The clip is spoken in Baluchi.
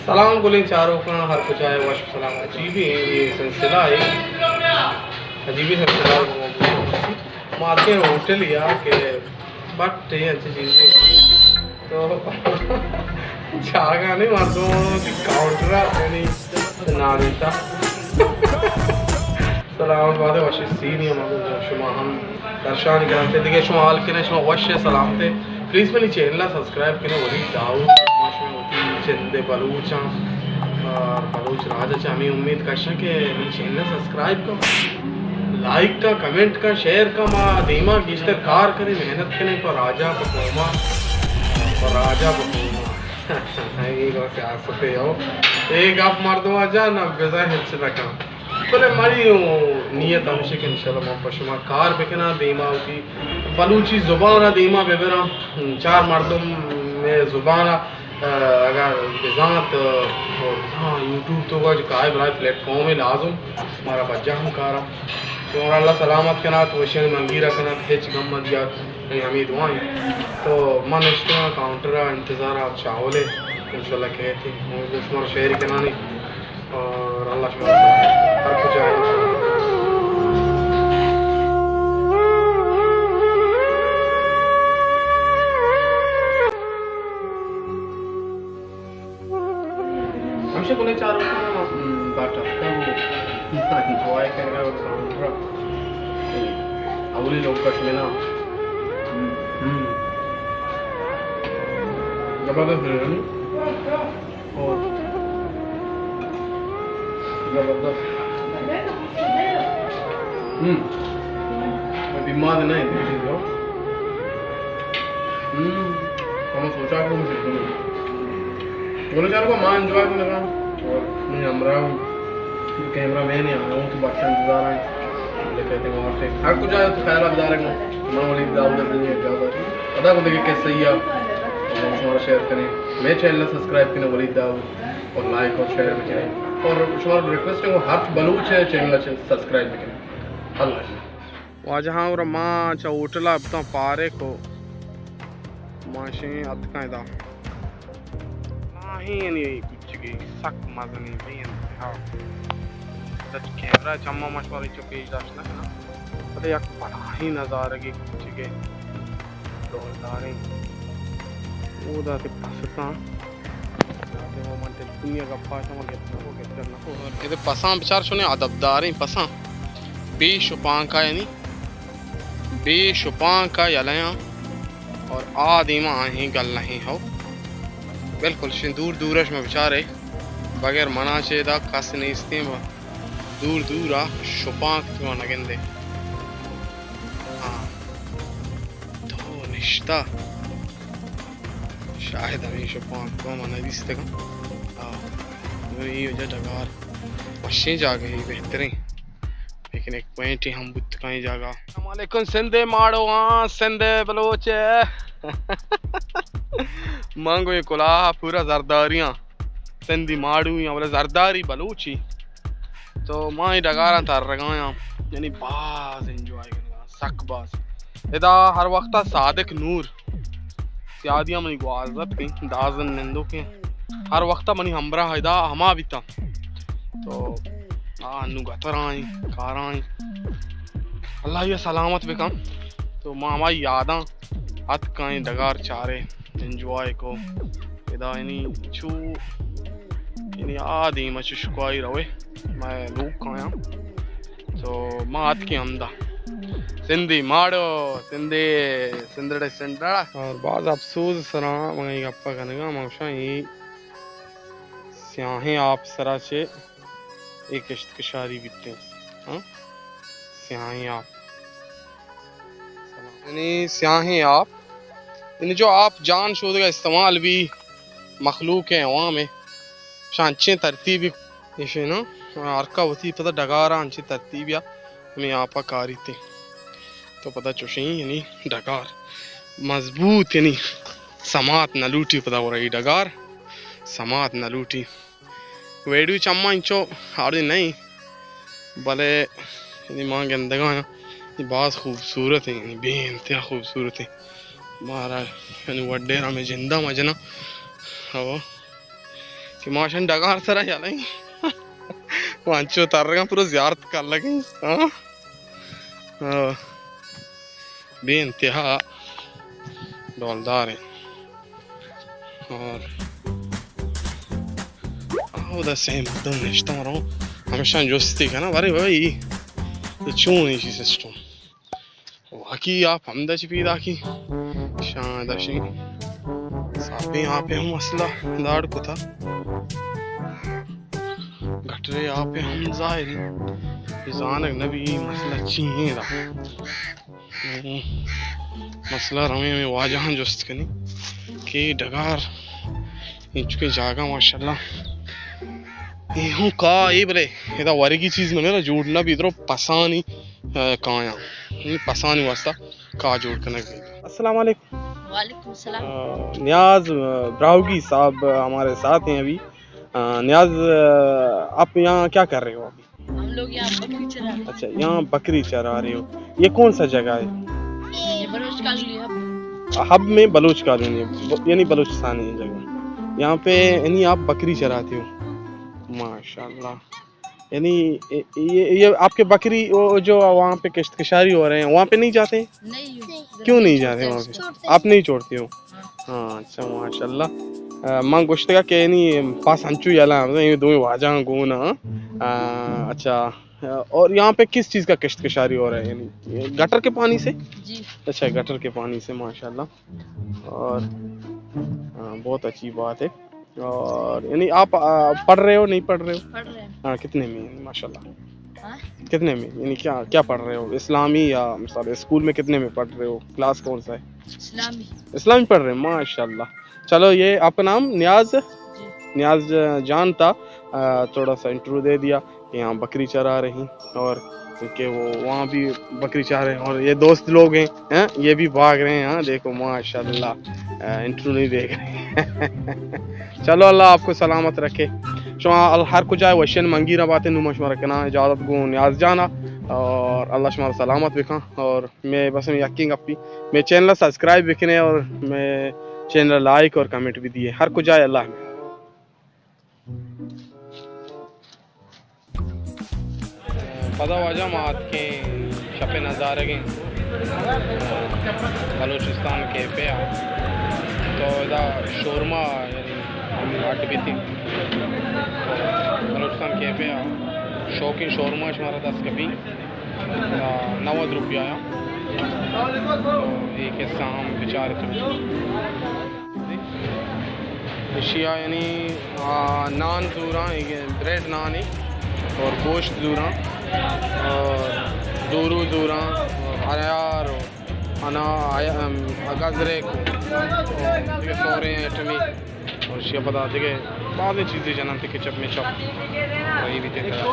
سلام گلیں چاروکاں، ہر کجا ئے وش سلام۔ عجیبیں اے سلسلہ اے، عجیبیں سلسلہ اے۔ ما اتکیں ہوٹل یا کہ بٹ اے انچیں چیزے تو جاگہ نہیں، مردم کاؤنٹر یعنی ناریتا۔ سلامت بات ئے، وشیں سینی ہم شما ہم درشان کننت۔ دگہ شما حال کنئے، شما وش ئے، سلامت ئے۔ پلیز منی چینل ءَ سبسکرائب کنئے، ولید داؤد۔ ما شمئے وتی جند بلوچ آں، آ، بلوچ راج ءَ چہ ہمے امید کشاں کہ منی چینل ءَ سبسکرائب کن، لائک کن، کمنٹ کن، شیئر کن۔ ما دیما گیشتر کار کنیں، محنت کنیں پہ راج ءَ، پہ قوم ءَ، پہ راج ءَ، پہ قوم ءَ۔ اے گپ سیاست ءِ ہو۔ اے گپ مردم ءَ جان، بزاں ہچ نہ کن۔ بلے منی نیت ہمیش اِنت کہ انشاءاللہ من پہ شما کار بکناں، دیما وتی بلوچی زبان ءَ دیما ببراں۔ چار مردم مئے زبان ءَ، آ، اگر بزانت، آ، بزاں یوٹیوب توکا جو کائے برائے پلیٹ فارمے لازم، مارا پجا ہم کاراں۔ تو اللہ سلامت کنات، وشیانی منگیر ءَ کنات، ہچ گم مہ دیات، یعنی ہمے دعا ایں۔ تو من نشتگاں کاؤنٹر ءَ انتظار ءَ چاول ءِ، انشاءاللہ کئیت۔ من گوشت شمارا شیئر کنانی۔ اور اللہ شمارا سلامت۔ ہر کجا ئے۔ ہمیشہ گلیں چاروکاں، ہم، باٹا۔ انجوائے کرگا اور کاؤنٹر۔ اولی لوگ کش میں نا۔ ہم، ہم۔ زبردست بریانی۔ اور زبردست۔ ہم۔ میں بیمار نہیں، دیکھ لو۔ ہم۔ ہم سوچا کہ ہم بالکل نہیں۔ بولو چارو کو ماں انجوائے کرنے کا۔ اور میں ہمراہ ہوں۔ کیمرہ مین ہے، ہم تو بچہ انتظار ہیں۔ لے کہتے ہیں وہاں سے۔ ہر کجا ہے تو خیال آپ دارے کو۔ میں ولید داؤد، دنیا اجازت۔ پتا کو دیکھے کیسے ہی آپ۔ اور شمارا شیئر کریں۔ میں چینل سبسکرائب کریں ولید داؤد۔ اور لائک اور شیئر بکنیں۔ اور شمارا ریکویسٹ ہے، وہ ہر بلوچ ہے چینل سبسکرائب بکنیں۔ اللہ حافظ۔ واجہاں، اور ما چہ ہوٹل ءَ بتاں پارے کو ماشین اتکاں ادا۔ آہیں یعنی کچکے سک مزنیں بے انتہا۔ ادا کیمرہ چما ما شمارا چو پیش داشت نہ کناں۔ بلے یک بلاہیں نظارگے کچکے ڈولداریں۔ اودا تے پسکاں۔ ادا تے من ٹیلیفونی ءَ گپا شما گپتگ ءُ گپتر نہ کو۔ ادا پساں بچار چونیں ادبداریں پساں۔ بے شپانکا یعنی بے شپانکا یلیاں اور آ دیما آہیں گل نہیں ہو۔ بالکل شیں دور دورش میں بچارے بغیر منا چے دا کس نیستیں۔ دور دور ءَ شپانک تو نہ گندے۔ ہاں۔ تو نشتہ۔ شاید ہمیں شپانک تو من نہ دیستگاں۔ ہاں۔ اے وجہ ڈگار وشیں جاگہے، بہتریں پکنک پوائنٹے ہم بوت کن اے جاگہ۔ السلام علیکم سندھ ماڑو، ہاں، سندھ بلوچ۔ من گوں اے کلاہ پورا زرداریاں۔ سندھی ماڑوی آں، بلے زرداری بلوچی۔ تو ما اے ڈگاراں ترگایاں، یعنی باز انجوائے کنگا، سک باز۔ ادا ہر وقتا صادق نور سیادیاں منی گوازت کن، دازن نندوکیں۔ ہر وقتا منی ہمراہ ادا ہما بیتا۔ تو آ انو گترائیں، کارائیں۔ اللہ یہ سلامت بکن۔ تو ما ہما یاداں اتکائیں ڈگار چارے۔ انجوائے کو۔ ادا یعنی چو، یعنی آ دیم چو شکوائی روے۔ میں لوگ کایاں۔ تو ما اتکیں ہمدا۔ سندھی ماڑو، سندھی، سندڑے سندڑا۔ اور باز افسوس سرا من اے گپا کنگا، من گوشاں اے سیاہیں آپ سرا چے اے کشت کشاری بیتیں۔ ہاں؟ سیاہیں آپ۔ یعنی سیاہیں آپ، یعنی جو آپ جان شودگا استعمال بی، مخلوق ءِ عوام ءِ، شاں انچیں ترتیبی ایشی نا، ہرکا وتی پدا ڈگار ءَ انچیں ترتیبی ءَ ہمیں آپ ءَ کاریت۔ تو پدا چوشیں یعنی ڈگار مضبوط، یعنی سماعت نہ لوٹی، پدا ورا اے ڈگار سماعت نہ لوٹی۔ ویڈیو چماں انچو ہاردی نہیں، بلے یعنی ما گندگا آں، اے باز خوبصورت ہیں، یعنی بے انتہا خوبصورت ہیں۔ مارا یعنی وڈیرا میں جندا مجنا۔ او ماشن ڈگار سرا یلیں۔ وانچو ترگاں پورا زیارت کر لگیں۔ ہاں؟ ہاں۔ بے انتہا ڈولدار ہیں۔ اور اودا سے مردم نشتہ رو، ہمیشہ جستی کنا، بارے بھائی، تو چون ایشی سسٹم؟ واقعی آپ ہمدا چی پیدا کی؟ شاں دشی۔ صافیں آپے ہم مسئلہ داڑ کتا۔ گٹرے آپے ہم ظاہری۔ زانگ نبی مسئلہ چی ہیں دا۔ مسئلہ رویں ہمیں واجہاں جست کنی کہ ڈگار انچکیں جاگہ ماشاءاللہ۔ اے ہوں کا اے بلے ادا ورگی چیز نہ میرا جوڑ نہ بیت رو پسانی، آ، کایاں۔ یعنی پسانی واسطہ کا جوڑ کنگ بیت۔ السلام علیکم۔ وعلیکم السلام۔ آ، نیاز، آ، براہوگی صاحب ہمارے ساتھ ہیں ابھی۔ آ، نیاز، آ، آپ یہاں کیا کر رہے ہو ابھی؟ ہم لوگ یہاں بکری چرا رہے ہیں۔ اچھا، یہاں بکری چرا رہے ہو۔ یہ کون سا جگہ ہے؟ یہ بلوچ کالونی ہب۔ ہب میں بلوچ کالونی ہے، ب-، یعنی بلوچستان ہے یہ جگہ۔ یہاں پہ یعنی آپ بکری چراتے ہو۔ ماشاءاللہ۔ یعنی یہ، یہ، یہ آپ کے بکری وہ جو وہاں پہ کشت کشاری ہو رہے ہیں، وہاں پہ نہیں جاتے ہیں؟ نہیں۔ کیوں نہیں جاتے وہاں پہ؟ چھوڑتے ہیں۔ آپ نہیں چھوڑتے ہو؟ ہاں۔ ہاں، اچھا، ماشاءاللہ۔ آ، من گوشتگا کہ یعنی پاس انچو یلا، مطلب، یہ دوئیں واجہاں گون، ہاں۔ آ، اچھا، آ، اور یہاں پہ کس چیز کا کشت کشاری ہو رہا ہے؟ یعنی یہ گٹر کے پانی سے؟ جی۔ اچھا، گٹر کے پانی سے، ماشاءاللہ۔ اور، ہاں، بہت اچھی بات ہے۔ اور یعنی آپ، آ، پڑھ رہے ہو، نہیں پڑھ رہے ہو؟ پڑھ رہے ہیں۔ ہاں، کتنے میں، یعنی، ماشاءاللہ؟ ہاں؟ کتنے میں، یعنی کیا، کیا پڑھ رہے ہو؟ اسلامی یا، مثال، اسکول میں کتنے میں پڑھ رہے ہو؟ کلاس کون سا ہے؟ اسلامی۔ اسلامی پڑھ رہے ہیں، ماشاءاللہ۔ چلو، یہ آپ کا نام نیاز؟ جی۔ نیاز جان تھا، آ، تھوڑا سا انٹرویو دے دیا کہ یہاں بکری چرا رہی اور کہ وہ وہاں بھی بکری چرا رہے ہیں اور یہ دوست لوگ ہیں، ہیں، یہ بھی بھاگ رہے ہیں۔ ہاں، دیکھو، ماشاءاللہ، آ، انٹرویو نہیں دے رہے۔ چلو، اللہ آپ کو سلامت رکھے۔ شما ال-، ہر کجا وشین منگی را باتے، نو ما شما را کنا اجازت گوں نیاز جانا، اور اللہ شما را سلامت بکن۔ اور میں بس یقین گپی، میں چینل سبسکرائب بکنے اور میں چینل لائک اور کمنٹ بھی دیے۔ ہر کجا اللہ میں۔ پدا واجہ ما اتکیں شپ ءِ نظارگ ایں بلوچستان کیفے ءَ، تو ادا شورما یعنی ہم اڈ بیتیں۔ تو بلوچستان کیفے ءَ شوقیں شورما شمارا دست کپی، آ، نود روپیہ ءَ۔ تو اے قصہ ہم بچار تو۔ اشیا یعنی، آ، نان زوراں، اے بریڈ نان ایں اور گوشت زوراں اور دورو زوراں اور انار اور انا-، ام، گزریک اور دگہ سوریں آئٹمے اور اشیا پدا دگہ بازیں چیزے جننت کہ چپ میں چپ۔ اور اے بھی دیکھا۔